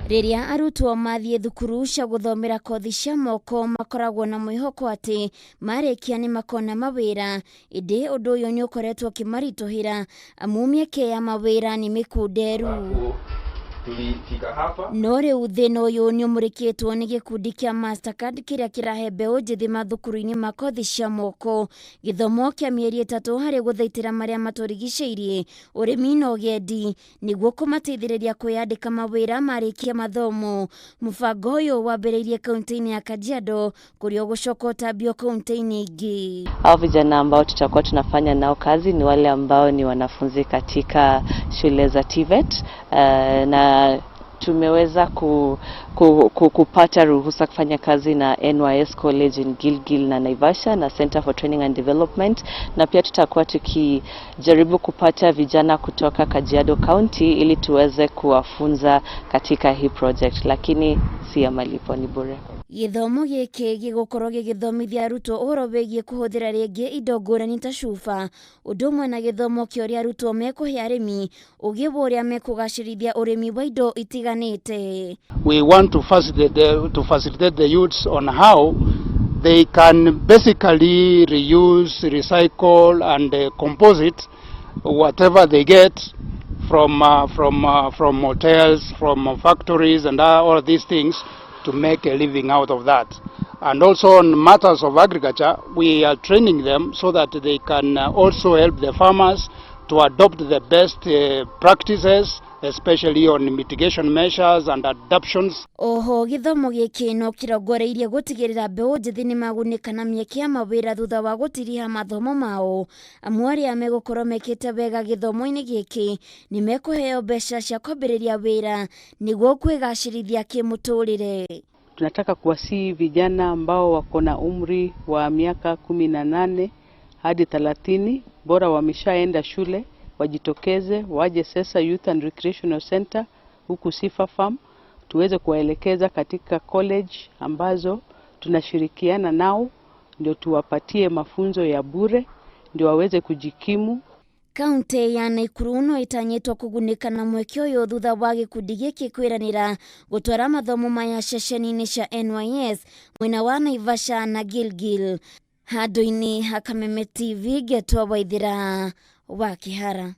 Rĩrĩa arutwo mathiĩ thukuru cia gũthomera kothi cia moko, makoragwo na mwĩhoko atĩ marĩkia nĩ makona mawĩra, ĩndĩ ũndũ ũyũ nĩ ũkoretwo ũkĩmaritũhĩra amu mĩeke ya mawĩra nĩ mĩkunderu. Tulifika hapa. No rĩu thĩna ũyũ nĩ ũmũrĩkĩtwo nĩ gĩkundi kĩa Mastercard kĩrĩa kĩrahe mbeũ njĩthĩ mathukuru-inĩ ma kothi cia moko gĩthomo kĩa mĩeri 3 harĩ gũthaitĩra marĩa matũrigicĩirie, ũrĩmi na ũgendi, nĩguo kũmateithĩrĩria kwĩyandĩka mawĩra marĩkia mathomo. Mũbango ũyũ wambĩrĩirie kaunti-inĩ ya Kajiado, kũrĩa ũgũcoka ũtambio kaunti-inĩ ingĩ. Hao vijana ambao tutakuwa tunafanya nao kazi ni wale ambao ni wanafunzi katika shule za TVET, na tumeweza kupata ruhusa kufanya kazi na NYS College in Gilgil na Naivasha na Center for Training and Development, na pia tutakuwa tukijaribu kupata vijana kutoka Kajiado County ili tuweze kuwafunza katika hii project, lakini si ya malipo, ni bure. Gĩthomo gĩkĩ gĩgũkorwo gĩgĩthomithia arutwo ũhoro wĩgiĩ kũhũthĩra rĩngĩ indo ngũrani ta cuba, ũndũ ũmwe na gĩthomo kĩa ũrĩa arutwo mekũhe arĩmi ũgĩ wa ũrĩa mekũgacĩrithia ũrĩmi wa indo itiganĩte. We want to facilitate the youths on how they can basically reuse, recycle and composite whatever they get from hotels, from factories and all these things to make a living out of that. And also on matters of agriculture, we are training them so that they can also help the farmers to adopt the best practices, especially on mitigation measures and adaptations. Oho gĩthomo gĩkĩ no kĩrongoreirie gũtigĩrĩra mbeũ njĩthĩ nĩ magunĩka na mĩeke ya mawĩra thutha wa gũtiriha mathomo mao, amu arĩa megũkorwo mekĩte wega gĩthomo-inĩ gĩkĩ nĩ mekũheo mbeca cia kwambĩrĩria wĩra nĩguo kwĩgacĩrithia kĩmũtũrĩre. Tunataka kuwasihi vijana ambao wako na umri wa miaka 18 hadi 30, bora wameshaenda shule, wajitokeze waje Sesa Youth and Recreational Center huku Sifa Farm, tuweze kuwaelekeza katika college ambazo tunashirikiana nao, ndio tuwapatie mafunzo ya bure ndio waweze kujikimu. Kaunti ya Nakuru no ĩtanyĩtwo kũgunĩka na mweke ũyũ thutha wa gĩkundi gĩkĩ kwĩranĩra gũtwara mathomo maya ceceni-inĩ cia NYS mwena wa Naivasha na Gilgil. Handũ-inĩ ha Kameme TV, ngetwo Waithĩra wa Kĩhara.